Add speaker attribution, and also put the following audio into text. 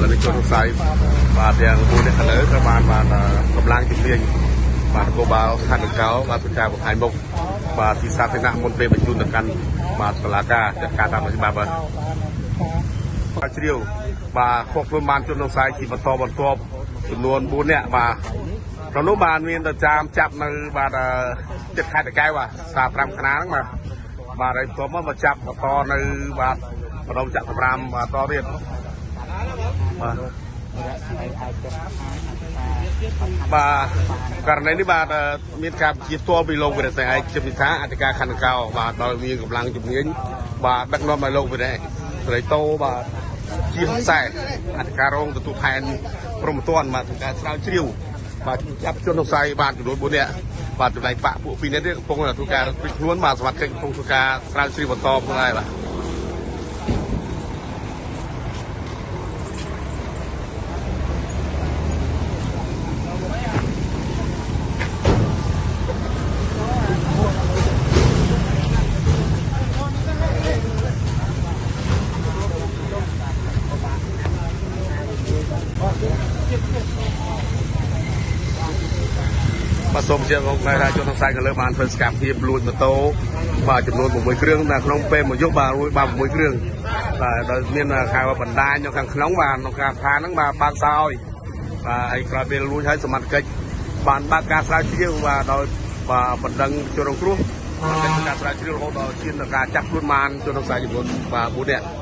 Speaker 1: ឥឡូវនេះជនសង្ស័យបាទទាំង4នាក់ខាងលើត្រូវបានបាទកម្លាំងជំនាញបាទនគរបាលខណ្ឌកោបាទធ្វើការបង្ហាញមុខបាទទីសាធារណៈមុនពេលបញ្ជូនទៅកាន់បាទតុលាការចាត់ការតាមច្បាប់បាទបាទជ្រាវបាទខកខ្លួនបានជនសង្ស័យជាបន្តបន្ទាប់ចំនួន4នាក់បាទក្នុងនោះបានមានទៅចាមចាប់នៅបាទចិត្តខេត្តតាកែវបាទសារ5ខ្នាហ្នឹងបាទបាទហើយបន្ទាប់មកមកចាប់បន្តនៅបាទម្ដុំចាក់សម្រាមបាទតទៀតបាទបាទករណីនេះបាទមានការជាផ្ទាល់ពីលោកវិរៈសេឯកជំនិថាអធិការខណ្ឌកោបាទដោយមានកម្លាំងជំនាញបាទដឹកនាំដោយលោកវិរៈស្រីតោបាទជាខ្សែអធិការរងទទួលផែនព្រមត្តនបាទធ្វើការស្រាវជ្រាវបាទចាប់ជនសង្ស័យបាទចំនួន4នាក់បាទចំណែកបាក់ពួក2នាក់ទៀតកំពុងតែធ្វើការរត់ខ្លួនបាទសមត្ថកិច្ចកំពុងធ្វើការស្រាវជ្រាវបន្តផងដែរបាទបាទសូមជម្រាបលោកថាជនសង្ស័យក៏លើបានធ្វើសកម្មភាពលួចម៉ូតូបាទចំនួន6គ្រឿងនៅក្នុងពេលមួយយប់បាទលួចបាទ6គ្រឿងបាទដោយមានហៅថាបណ្ដាញនៅខាងក្នុងបាទក្នុងការឋានហ្នឹងបាទបើកសោឲ្យបាទហើយក្រោយពេលលួចហើយសមត្ថកិច្ចបានបើកការស្រាវជ្រាវបាទដោយបាទបណ្ដឹងជនរងគ្រោះបានធ្វើការស្រាវជ្រាវរហូតដល់ឈានដល់ការចាប់ខ្លួនបានជនសង្ស័យចំនួនបាទ4នាក់។